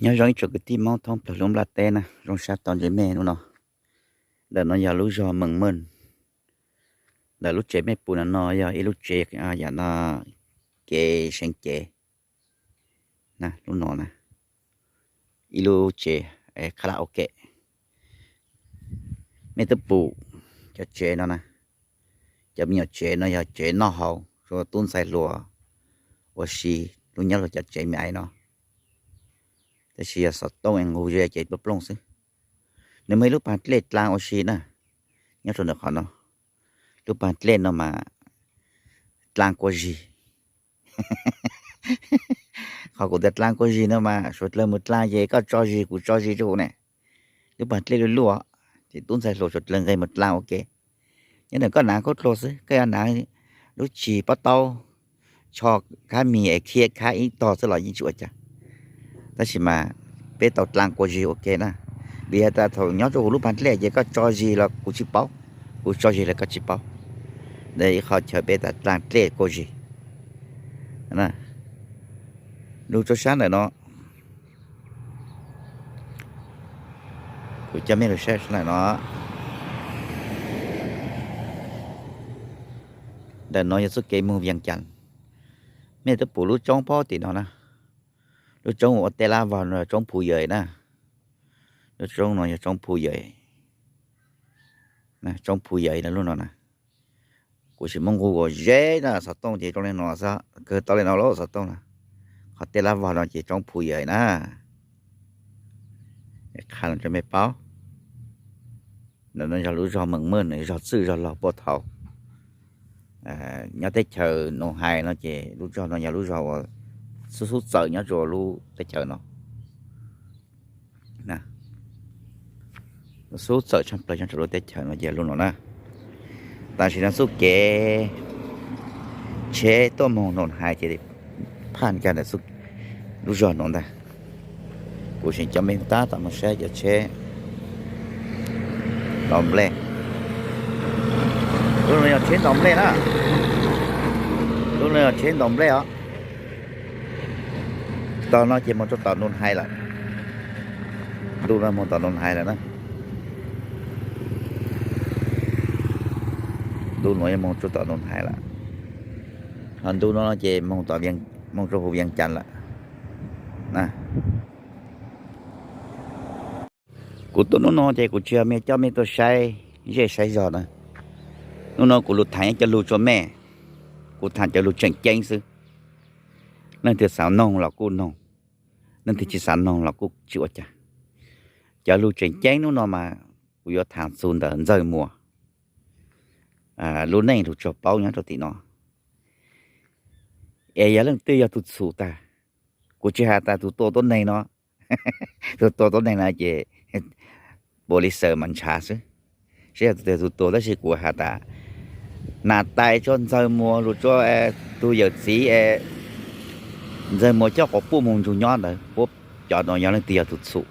Nyob zoo ib tsoom kwv tij Hmoob thoob plaws lub nplaj teb na, zoo sab tau ntsib mej hnub no. Ntawm no yog lub zog Meem Meej. Ntawm lub tsev mej pum no no yog ib lub tsev yam no kev seev cev na, lub no na, ib lub tsev karaoke. Mej twb pum cov tsev no na, cov me nyuam tsev no yog tsev noj haus rau tub ntxhais hluas ua si, lub nyob rau cov tsev me aiv no. Tab sis yog xov tooj es nqug ze ces plooj plooj xwb. Nws muaj ib lub pag dlej dlaa ua si na, nyob rau ntawm qhov no. Lub pag dlej no mas dlaa kua zis. Qhov kuv tias dlaa kua zis no mas suav dlawg mus dlaa ces koj tso zis kuv tso zis rau kuv ne. Lub pag dlej luj luj, ces tub ntxhais hluas suav dlawg nqis mus dlaa ua ke. Nyob ntawm koj hnav khaub dluag xwb, koj yuav hnav lub tsig pob taub, tsho khab mis es khiav khab ib tog xwb los yeej tsis ua cas. Tab sis mas peb tau dlaa kua zis ua ke na, vim hais tias thaum nyob rau hauv lub pag dlej ces koj tso zis los kuv tsis paub, kuv tso zis los koj tsis paub. Ntawd ib qho chaw peb tas dlaa dlej kua zis. Lug rau sab ntawm no, kuv coj mej lug saib sab ntawm no. Ntawm no yog txuj kev moog Vias Cas. Mej twb pum lub tsoob pob tim no na. Lub tsoob ua tej lab vog no yog tsoob Phu Yawm na. Lub tsoob no yog tsoob Phu Yawm, tsoob Phu Yawm lub no na. Kuv sim muab nqug ua zeb na, xov tooj ces zoo li no xwb, kawg tau li no lub xov tooj na. Qhov tej lab vog no ces tsoob Phu Yawm na. Qha rau mej paub, ntawm no yog lub zog Meem Meej, zog txwj zog laug puab thaum nyob teb chaws Noo Hais no ces lub zog no yog lub zog uas xub xub txawm nyob rua lub teb chaws no. Xub txawm tshaj plaws nyob rua lub teb chaws no ces lub no na. Tam sim no txuj kev tsheb tuaj moog Noo Hais ces phaj kag ntawm lub zog no ntag. Kuv sim coj mej tab tom moog saib cov tsheb ntaus nplej. Lub no yog tsheb ntaus nplej na. Lub no yog tsheb ntaus nplej os. Tog no ces moog rua tom Noo Hais lawm. Ntu no moog tom Noo Hais lawm na. Ntu no moog rua tom Noo Hais lawm. Ho ntu no ces moog rua huv Vias Cas lawm. Kuv tuaj hnub no ces kuv tsis yog mej coj mej tuaj saib zej saib zog na. Hnub no kuv lug thaam cov lug rua mej, kuv thaam cov lug tseem ceeb xwb. Leej twg xaav noog los kuj noog, leej twg tsis xaav noog los kuj tsis ua cas. Cov lug tseem ceeb hnub no mas kuv yuav thaam txug ntawm Ntxawg Muas lub neej lug tsuag paub nyob rua tim no. Es yog leej twg yog tug txhum tag, kuv tsis has tas tug tua tuab neeg no, tug tua tuab neeg no ces puas li xaws mas ntshav xwb. Seb yog tug twg tug tua, tab sis kuv has tas nas tais rua Ntxawg Muas lug rua tug yawm txiv, Ntxawg Muas coj quas puj moog nrug nyob ntawd, puab, cov no yog leej twg yog tug txhum.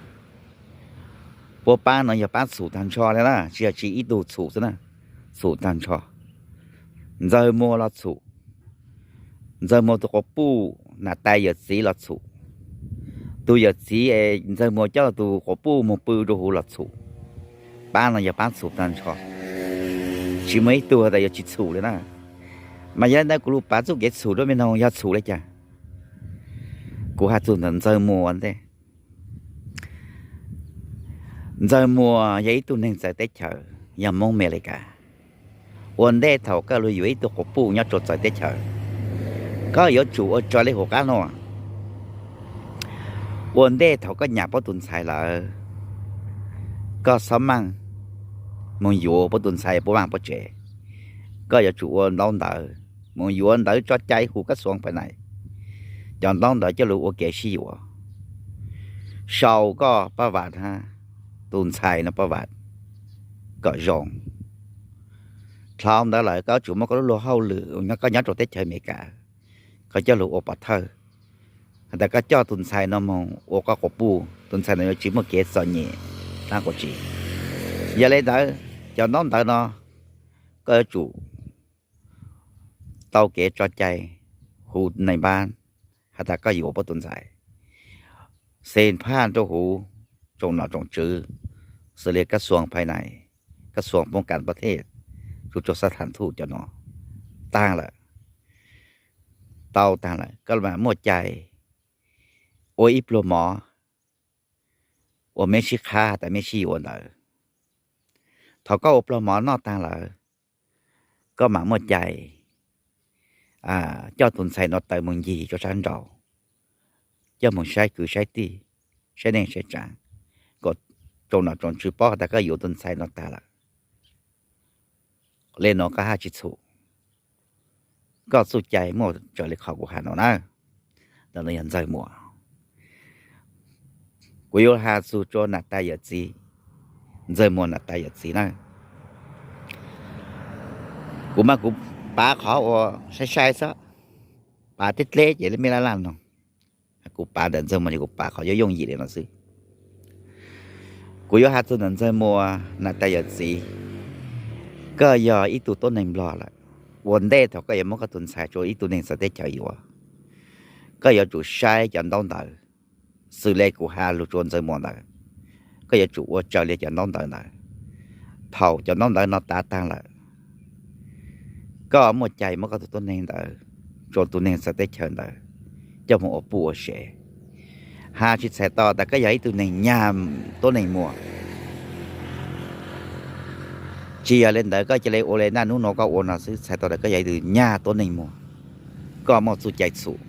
Puab paab no yog paab txhum taag nrho le na, tsis yog tsis ib tug txhum xwb na, txhum taag nrho. Ntxawg Muas los txhum, Ntxawg Muas tug quas puj nas tais yawm txiv los txhum, tug yawm txiv Ntxawg Muas coj tug quas puj moog pw rua huv los txhum. Paab no yog paab txhum taag nrho, tsis muaj ib tug has tas yuav tsis txhum le na. Mas yog le ntawd kuv lug pav txuj kev txhum rua mej noog yog txhum le caag. Kuv has txug ntawm Ntxawg Muas ua ntej. Ntxawg Muas yog ib tug neeg txawv teb chaws, yog Moob Amelikas. Ua ntej thaum koj lug yuav ib tug quas puj nyob rua txawv teb chaws, koj yuav tsum ua rua le huv qaab no. Ua ntej thaum koj nyam puab tug ntxhais lawm, koj xob maaj moog yuav puab tug ntxhais puab vaaj puab tsev. Koj yuav tsum ua ntaub ntawv, moog yuav ntawv tso cai hu kab xuav pais nais, cov ntaub ntawv coj lug ua kev sib yuav, sau koj paj vam hab tug ntxhais no paj vam kom zoo. Dlhau ntawd lawm koj yuav tsum muaj koj lub luag hauj lwm, koj nyob rua teb chaws Amelikas, koj coj lug ua pov thawj has tas koj coj tug ntxhais no moog ua koj quas puj, tug ntxhais no yuav tsis muaj kev txom nyem dlaab quas tsi. Yog le ntawd, cov ntaub ntawv no koj yuav tsum tau kev tso cai hu neeg npab has tas koj yuav puab tug ntxhais. xeem phaj rau huv tsoom nom tsoom tswv, xws li kab xuas phais nais, kab xuas poob kas pov thej, tsuas tsuas xab tham thuj cov no taag lawm, tau taag lawm koj mam muaj cai ua ib pluag mov, ua meb sib qhab tas meb sib yuav ntawd. Thaum koj ua pluag mov noj taag lawm, koj mam muaj cai coj tus ntxhais no taws moog ncig rua sab nraud, coj moog saib kwv saib tij, saib neej saib tsaav, kom tsoom nom tsoom tswv paub tas koj yuav tus ntxhais no taag lawm. Le nuav koj hab tsi txhum, koj txuj cai muaj raws li qhov kuv has nuav na. Ntawm no yog Ntxawg Muas. Kuv yuav has txug rua nam tais yawm txiv, Ntxawg Muas nam tais yawm txiv na. Kuv mas kuv pav qhov uas sai sai xwb, pav dleb dleb ces mej laj laj noog. Kuv pav ntawm Ntxawg Muas ces kuv pav qhov yooj yooj yim li no xwb. Kuv yuav has txug ntawm Ntxawg Muas nam tais yawm txiv, koj yog ib tug tuab neeg Nplog lawm. Ua ntej thaum koj yuav muab koj tus ntxhais rua ib tug neeg txawv teb chaws yuav, koj yuav tsum saib cov ntaub ntawv, xws le kuv has lug rua Ntxawg Muas ntawd, koj yuav tsum ua raws li cov ntaub ntawv ntawd. Thaum cov ntaub ntawv no tav taag lawm, koj muaj cai muab koj tus tuab neeg ntawd rua tus neeg txawv teb chaws ntawd coj moog ua puj ua sev. Has tsi txhais tau tas koj yog ib tug neeg nyag tuab neeg muag. Tsi yog le ntawd koj ca le ua le naj nub nuav koj ua no xwb, txhais tau tas koj yog ib tug nyag tuab neeg muag, koj muaj txuj cai txhum,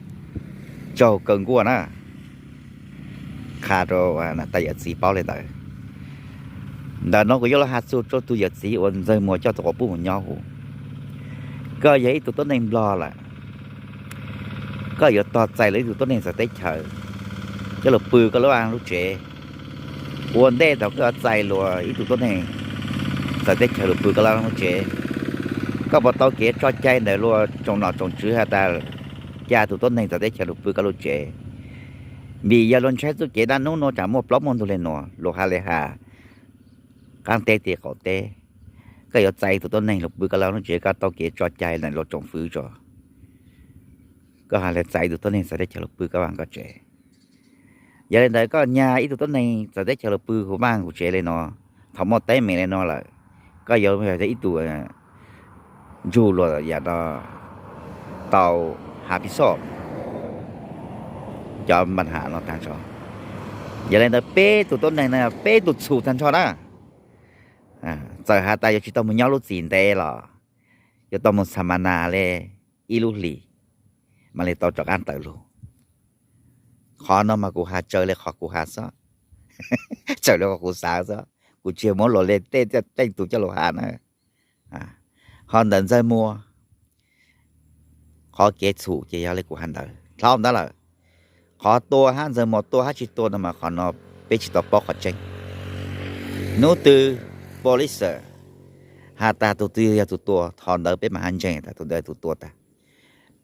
tsaug kawg nkuaj na. Qha rua nam tais yawm txiv paub le ntawd. Ntawm no kuv yuav lug has txug rua tug yawm txiv uas Ntxawg Muas coj tus quas puj moog nyob huv. Koj yog ib tug tuab neeg Nplog lawm, koj yuav tog txais lug ib tug tuab neeg txawv teb chaws coj lug pw koj lub vaj lub tsev. Ua ntej thaum koj yuav txais lug ib tug tuab neeg txawv teb chaws lug pw koj lub vaj lub tsev, koj puas tau kev tso cai ntawm luag tsoom nom tsoom tswv has tas ca tus tuab neeg txawv teb chaws lug pw koj lub tsev? Vim yog luag ntshai txuj kev naj nub nuav tsaam muaj plaub muaj ntug le nuav, luag has le has qaab teb tes qaum teb. Koj yuav txais tus tuab neeg lug pw koj lub vaj lub tsev, koj tau kev tso cai ntawm luag tsoom fwv tso, koj has le txais tus tuab neeg txawv teb chaws lug pw koj vaj koj tsev. Yog le ntawd koj nyag ib tug tuab neeg txawv teb chaws lug pw kuv vaj kuv tsev le no, thaum muaj teeb meem le no lawm, koj yuav ib tug ntsug luag yam no tau has pis xoj cov npa has no taag nrho. Yog le ntawd peb tug tuab neeg no peb tug txhum taag nrho na. Txawm has tas yuav tsi tau moog nyob lub txim ntev los yuav tau moog xa ma nas le ib lub hlis mas le tau rov qaab tawm lug. Qhov no mas kuv has tsaws le qhov kuv has xwb, tsaws le qhov kuv xav xwb, kuv tsi muab luag le tej tej tug coj lug has na. Ho ntawm Ntxawg Muas, qhov kev txhum ces yog le kuv has ntawd dlhau ntawd lawm. Qhov tua hab Ntxawg Muas tua hab tsi tua no mas qhov no peb tsi tau paub qhov tseeb. Nub twg police has tas tug twg yog tug tua, qhov ntawd peb mam hab ntseeg tas tug ntawd yog tug tua tag.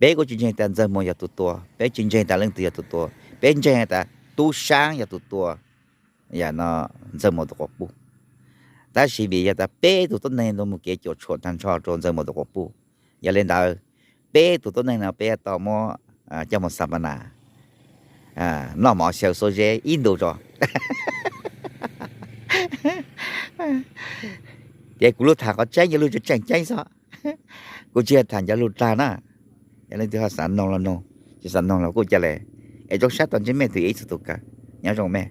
Peb kuj tsi ntseeg tas Ntxawg Muas yog tug tua, peb tsi ntseeg tas leej twg yog tug tua, peb ntseeg tas Tub Saab yog tug tua yam no Ntxawg Muas tus quas puj. Tab sis vim yog tas peb tug tuab neeg ntuas mus kev cuam tshuam taag nrho rua Ntxawg Muas tus quas puj, yog le ntawd peb tug tuab neeg no peb yuav tau muab coj mus xa ma nas, noj mov xyaw xuab zeb ib ntus tso. Ces kuv lug tham qhov tseeb, yog lug tseem tseeb xwb, kuv tsi yog tham cov lug dag na. Yog leej twg ho xav noog los noog, tsi xav noog los kuj ca le. Es zoo sab tau ntsib mej tug ib txug tug kawg, nyob zoo mej.